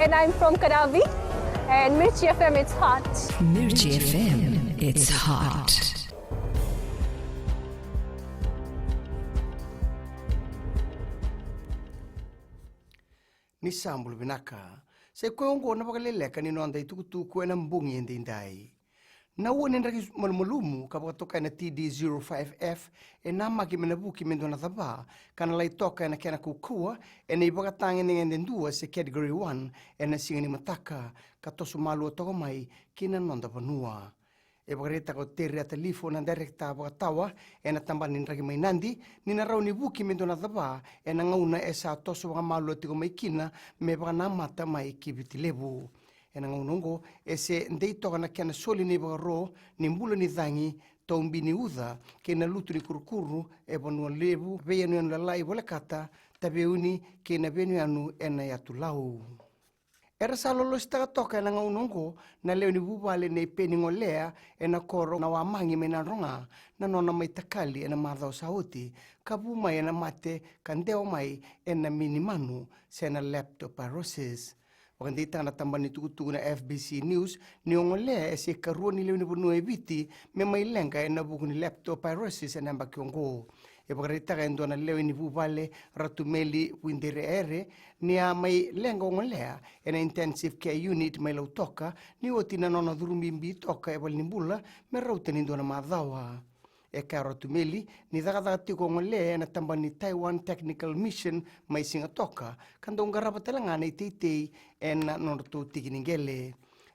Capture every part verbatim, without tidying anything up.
And I'm from Kadavi, and Mirchi F M, it's hot. Mirchi F M, it's hot. Ni sa bula vinaka. Sa i koya oqo na vakaleleka ni noda itukutuku ena bogi edaidai. Na ua ni draki malumalumu ka vakatokai na T D zero five F e namaki me na vuki me dua na cava ka na lai toka ena kena kaukauwa ena ivakatagedegede dua se Category one ena siga ni mataka, ka toso malua toka mai ki na noda vanua. E vakaraitaka o Tere Atalifo, na dairekita vakatawa ena tabana ni draki mai Nadi, ni na rawa ni vuki me dua na cava ena gauna e sa toso vakamalua tiko mai kina me vakanamata mai ki Viti Levu. Ena gauna oqo e se dei toka na kena soli na ivakaro ni bula ni cagi, taubi ni uca kei na lutu ni kurukuru e Vanua Levu, veiyanuyanu lalai volekata, Taveuni kei na veiyanuyanu ena Yatu Lau. Era sa lolositaka toka ena gauna oqo na lewe ni vuvale nei Peni Golea ena koro Nawamagi mai Nadroga na nona mai takali ena macawa sa oti, ka vu mai ena mate ka dewa mai ena mini manu se na leptospirosis. Vakadeitaka na tabana ni tukutuku na F B C News ni o Golea e se ikarua ni lewe ni vanua e Viti me mai leqa ena vuku ni leptospirosis ena yabaki oqo. E vakaraitaka e dua na lewe ni vuvale, Ratumeli Vuidereere, ni a mai leqa o Golea ena Intensive Care Unit mai Lautoka ni oti na nona curu bibi toka e valenibula me rauta ni dua na macawa. E kaya o Ratumeli ni cakacaka tiko o Golea ena tabana ni Taiwan Technical Mission mai Sigatoka, ka dau qarava tale ga na iteitei ena nodratou tiki ni qele.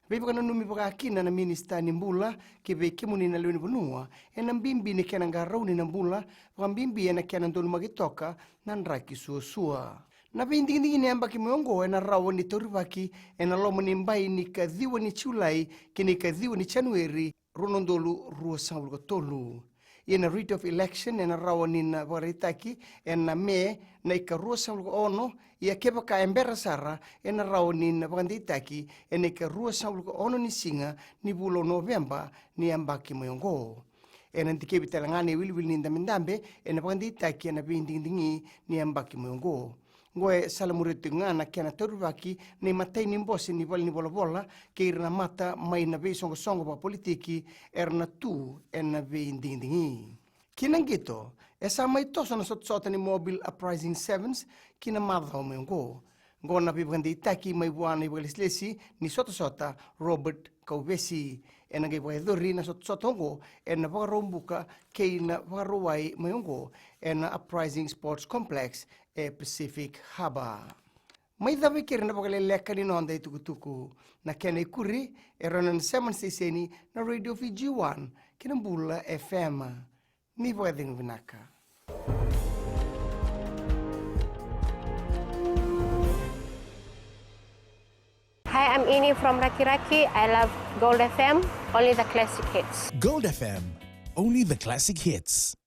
Veivakananumi vakakina na minisita ni bula ki vei kemuni na lewe ni vanua ena bibi ni kena qarauni na bula, vakabibi ena kena donumaki toka na draki suasua. Na veidigidigi ni yabaki mai oqo ena rawa ni taurivaki ena loma ni bai ni ka ciwa ni Julai ki na ka ciwa ni Janueri, rua na udolu ruasagavulu ka tolu. Ia na writ of election ena rawa ni na vakaraitaki ena Me na ika ruasagavulu ka ono, ia kevaka e bera sara ena rawa ni na vakadeitaki ena ika ruasagavulu ka ono ni siga ni vula o Noveba ni yabaki mai oqo. Ena dikevi tale ga na iwiliwili ni dabedabe ena vakadeitaki ena veidigidigi ni yabaki mai oqo. Oqo e salamuria tiko ga na kena taurivaki na imatai ni bose ni valenivolavola kei ira na mata mai na veisoqosoqo vakapolitiki era na tu ena veidigidigi. Ki na qito, e sa mai toso na sotasota ni Mobile Uprising Sevens ki na macawa mai oqo. Oqo na veivakadeitaki mai vua na ivakalesilesi ni sotasota, Robert Kauvesi. Ena qai vakayacori na sotasota oqo ena Vakaraubuka kei na Vakarauwai mai oqo ena Uprising Sports Complex e Pacific Harbour. Mai cava e keri na vakaleleka ni noda itukutuku. Na kena ikuri e rawa ni na sema na siteseni na Radio Fiji One kei na Bula F M. Ni vakacegu vinaka. Hi, I'm Ini from Rakiraki. I love Gold F M, only the classic hits. Gold F M, only the classic hits.